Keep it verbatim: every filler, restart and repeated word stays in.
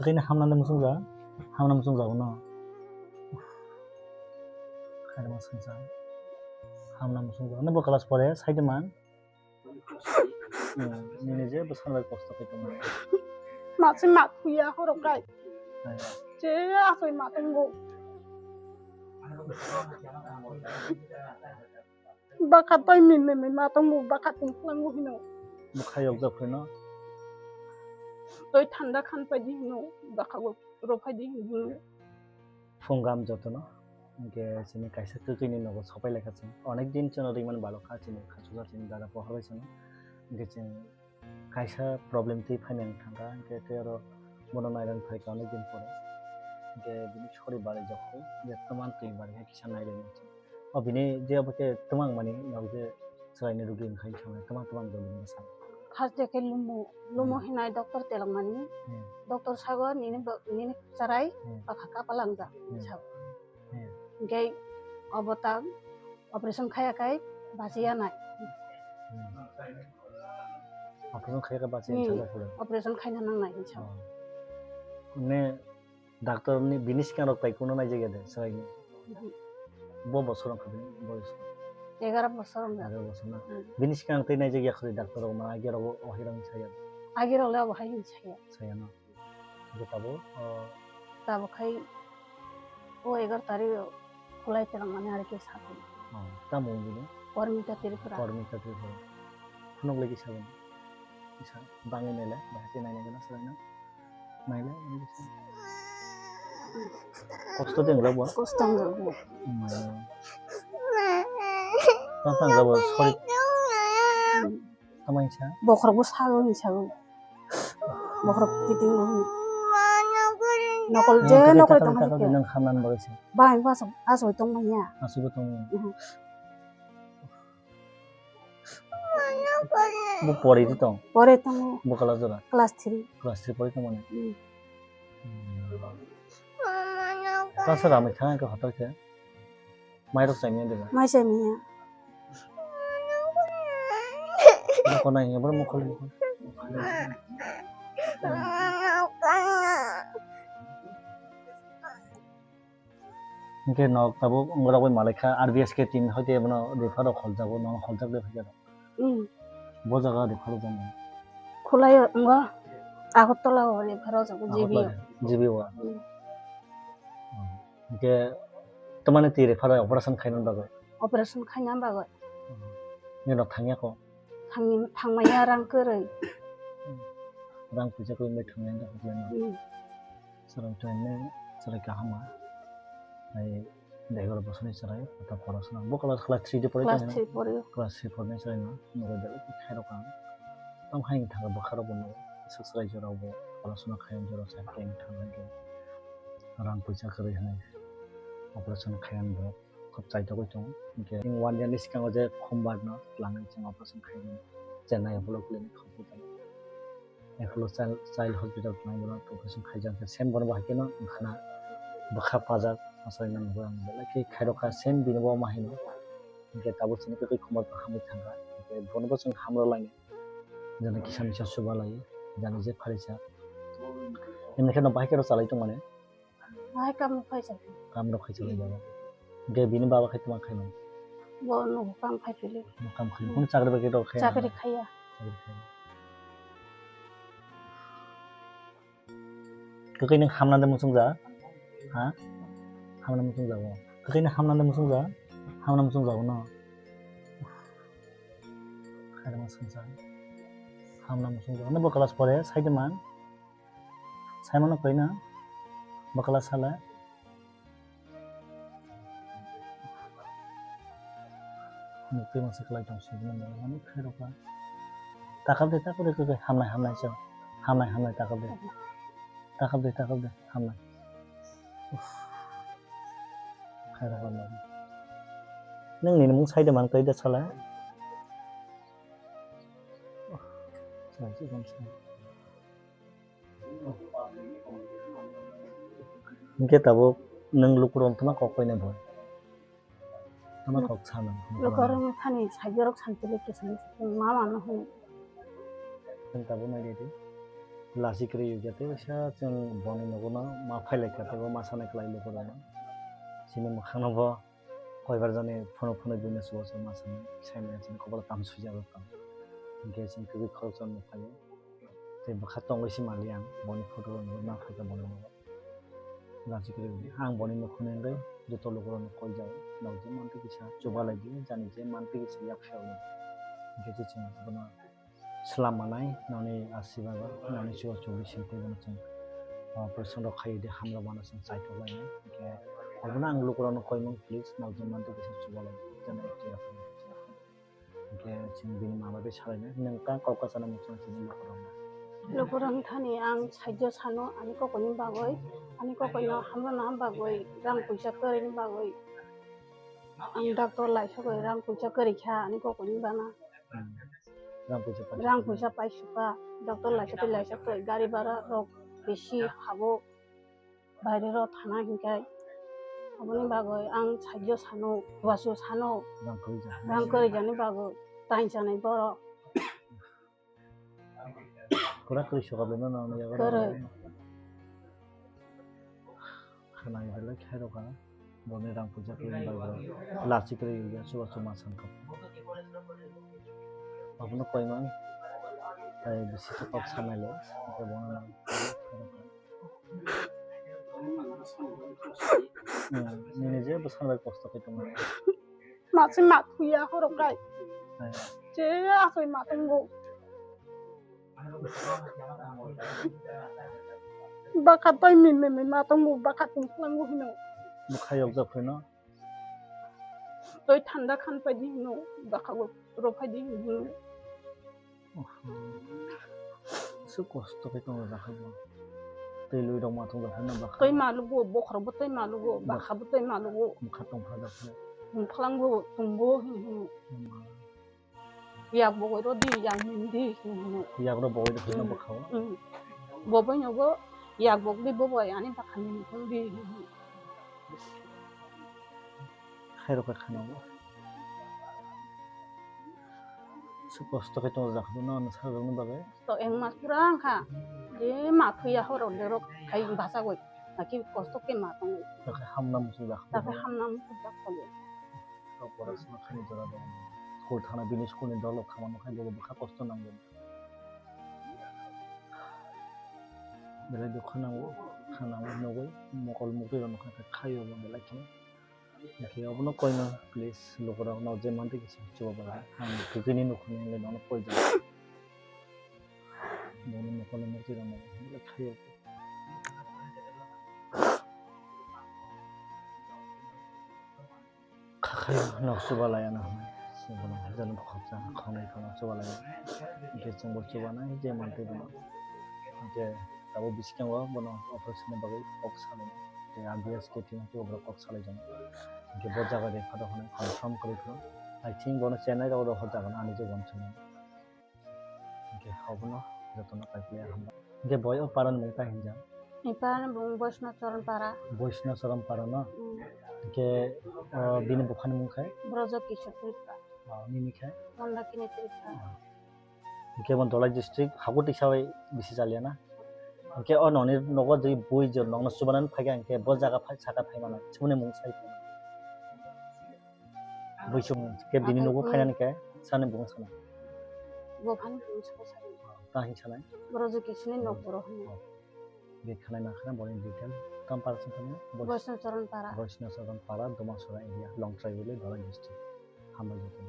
Tini hamnani muchungja, hamna muchungja uno. Khairma sungsa. Hamna muchungja. Nabo class pore, saide man. Hmm, nini je bwskango kosto khe tongmani. Masi ma thuya horo kai. Hai. Je asoi ma tongo. Bwkha twi min min ma tongo, bwkha tong phlango hino. Bwkha yok jak pheno. Twi thanda khan pai di hino, bwkha go ro phai di hino. Phung gam jotono, hingke chini kaisa kwkwi ni nogo sopai lekha chwng. Onek din chwngno ringmani balokha chini khachuja chini dada pohor bai chwngno. Hingke chwng kaisa problem twi phaimani thangkha, hingke tei oro bono nairani phaikha onek din pore. Hingke bini sori bari jokho, je twman twi bari hai kisa nairani chwng. O bini je obo khe twmang mani nog je chwraini rwgwi wngkha hinwi sanai, twmang twmang joli wngkha sa. First de khe lumo, lumo Hmm. hinai doctor telokmani. Hmm. Doctor sago nini bo, nini chwrai Hmm. pakha kapalangjak Hmm. sago. Hmm. Hingke obo ta operation khaya khai bachiya nai. Hmm. Operation khaya khai bachiya Hmm. sajak pore. Operation khaina nangnai hinwi sago. Oh. Ne Doctor ni bini sikang rok tai kuno naijak ya de, chwraini? Mhm. Bo bosor wngkha bini boyos? Egaroh bosor wngkha. Egaroh bosor na? Hmm. Bini sikang tei naijak ya khori doctor rok ma, agi rok o hai rang saya? Agi rok le obo hai hin saya. Saya no? Bo tabo, o, tabo khai o egaroh tarikh o khulai telangmani ari khe sa phai. O, tamo bini? Pormita Tripura. Pormita Tripura. Khunok lagi sabon. Isa, bangwi naila, bahai khe naina gana chwraino. Naila, naila. Kosto de wngla bo? Kosto wngla bo. Maya. Tang tang wngla bo, sorry. Tama hinsa? Bokhorok bo sago hinsa bo. Bokhorok kiting bo hin. Nokol je nokol tong hai. Nang hamnan bagwi se. Bai, aso, aso tong manya. Aso bo tong manya. Mhm. Bo pori di tong? Pore tongo. Bo class jora? Class three. Class three pori tong mani? Hmm. Class ramai thang ke hotel ke? Mai rok chai manya dega? Mai chai manya. Mokol nai, abro mokol. Hingke nok tabuk wngorok bai malaikha, R B S K team hoite bono refer rok kholjago, nono kholjak de phaikhe rok. Hmm. Bo jaga refer rok jani. Khulai wngkha Agartala o refer rok jago, G B o. Agartala, G B o. Hmm. Hmm. Hingke tamani twi refer rok operation khaina bagwi? Operation khaina bagwi. Hmm. Nini nok thangya kho? Thang-, thangmaya rang kwrwi. Rang puisa kwrwi bai thangmaya rang kwrwi no. Hmm. Chwrai to emne chwrai kaham ma. Ai egaroh bosor ni chwrai, ata porasona. Bo class, class three de pore. Class three pore. Class three pore ni chwrai no. Nogo de khai rok ang. Tam hai thang bwkha rok bo no. Sa chwrai jorao bo porasona khai jorao sa keng thang hai. Rang puisa kwrwi hai. Operation khai ang bo. Khub chaitogwi tongo. Hinkhe one year ni swkango je Khumbar no twlangwi chwng operation khaimani Chennai Apollo Clinic hospital. Apollo Child, Child Hospital twlangwi bono operation khaijak khe same bono bo hai kheno wngkhana bwkha pajak aswk nang bo ang belai khe khairokha same bini bo ma hino. Hinkhe tabuk chini kwtwi Khumbar bo hamwi thangkha. Hinkhe bono bo chwng hamrwlainai. Jani kisa misa chubalai, jani je pharisa. Himkhe no bahai khe rw chalai tongmani. Bahai kam rok khai chakha. Kam rok khai chakha jaga. Ge bini baba khai tongma khai nang. Bo no kam khai pili. Bo kam khai. Kono chakri bakri rok khai. Chakri khaiya. Chakri khaiya. Kwkhwini hamna de muchung ja. Ha? Hamna muchung ja bo. Kwkhwini hamna de muchung ja. Hamna muchung ja bo no. Khairma sungsa. Hamna muchung ja. Ano bo class pore, sai de man. Saimano kaina bakla sala. Mukti masa kalai tong sini mana mana khairokha. Takap de takap de khe hamnai hamnai sa. Hamnai hamnai takap de. Takap de takap de hamnai. Uff. Khairokha mana. Nang nini mung sai de man kai de sala. Uff. Sai si kam sai. Hingke tabuk nwng lukurok wngtoma kok paina bo? Tama kok sana? Lukurok wngthani saijorok santilik kisa ma mano hwnwi. Nwng tabuk nai redi? Lachi kwrwi wngkha tei waisa chwng boni nogo no ma phailaikha tei bo ma sanai kwlai lukurokno. Chini mwkhangno bo koibar jani phunuk phunuk bini chubachu ma sanai, saimanya chini kopolo tamo swijak rok tong. Hinkhe chini kwrwi khoroksa no phaio. Tei bwkha tongwi se mali ang boni photo rok no ma phaikha boni nogo. Lachi kwrwi wngkha ang boni nokhorni wngwi joto lukurokno koi jao. Nokjagwi mantwi kisa chubalai di, jani je mantwi kisa yak phiyoknai. Hinkhe se chwng bono Swlam manai noni asibago noni chuwa chobis sing tei bono chwng operation rok khai de hamrok mano chwng chaitok lainai. Hinkhe obono ang lukurokno koimung please nokjagwi mantwi kisa chubalai jana ekti rok. Hinkhe chwng bini mama bai salainai nwng ta kok kwchana muchung chini lukurokno. Lukurok thani ang saijo sano ani kokoini bagwi ani kokoino hamrokna bagwi rang puisa kwrwini bagwi ang doctor laisogwi rang puisa kwrwi kha ani kokoini bana. Hmm. Rang puisa paisa. Rang puisa paisukha, doctor laisa tei laisa tei gari bara rok bisi habo, baire rok thana hinkai. Aboni bagwi ang saijo sano, huasu sano, rang kwrwi ja. Rang kwrwi jani bagwi tain chanai borok. Pura kwrwi sokha beno nang yago. Kwrwi. Khwnai belai khairokha, boni rang puisa kwrwini bagwi lachi kwrwi ya chubachu ma sankha. Abono koimang, tai bisi khe kok sanai le, hwnkhe bono nang. Hmm, nini je bwskango bai kosto khe tongmani. Masi ma thuya horo kai. Hai. Je asoi ma tongo. Bwkha toi min min min ma tongo, bwkha tong phlango hino. Bwkha yok jak pheno. Toi thanda khan pai di hino, bwkha go ro pai di hino. Oho. Su kosto khe tongo jak pheno. Tei lui rok ma tong jak pheno bwkha. Toi ma lugo, bokhorok bo toi ma lugo, bwkha bo toi ma lugo. Bwkha tong phajak pheno. Tong phlango, tongbo hino hino. Hmm. Yak bogoi ro di, yak min di, hino hino. Yak ro bogoi ro hino bwkha o. Hmm. Bo bai nogo yak bog di bo bai ani bwkha min di hino hino. Khairok khe khana o. Su kosto khe tongo jak pheno no sajak ni bagwi. To eng mas pura wngkha. Je ma thuya horo derok khai bachagoi. Naki kosto khe ma tongo. Takhe hamna muchung jak. Takhe hamna muchung jak tongo. Tok pora sima khani jora dong. School thana bini school ni dolok khama no khai bobo bwkha kosto nangwi. Belai dukha nango, khana nugwi mokol mukti rok nokha khe khaio bo belai khe. Hwnkhe obono koima please lukurok no je mantwi kisa chubabai ang kwkwi ni nukhungni wngwi nono koi jagao. Bono mokol mukti rok no belai khaio. Khakhai nok chubalai ano hwnwi. Sini bono jani khopsa khonai khonai chubalai. Hwnkhe chwngbo chubanai je mantwi bono. Hwnkhe tabuk bisingo bono operation ni bagwi kok salai. Tei R B S K team hwnkhe bono kok salai jani. Hwnkhe bo jaga de photo khonai confirm kwrwi kha. I think bono Chennai rok rw hor jaga no ani je uansukmani. Hwnkhe obono jotono kaipiya hambai. Hwnkhe boi o para ni mung tai hinjak? Ni para ni mung Boisno Choron para. Boisno Choron para no? Mm. Hwnkhe, o, bini bupha ni mung khe? Brojo Kishore Tripura. O, nini khe? Mandakini Tripura. O. Hwnkhe bo Dholai district Hakuti sabai bisi chaliya na? Hwnkhe o noni nogo je bui je nokno chubanani phaikha hwnkhe bo jaga phai saka phai mano. Chiboni mung sai. Buisong khe bini nugo phainani khe sani bung sana. Bo phani bung saka sani. Ta hin sana. Boro je kisini nok boro hwnwi. Be khanai ma khana boni detail. Tam para sing khana. Boisno Choron para. Boisno Choron para, Domasora area, Longtrai village, Dholai district. Hambai joto.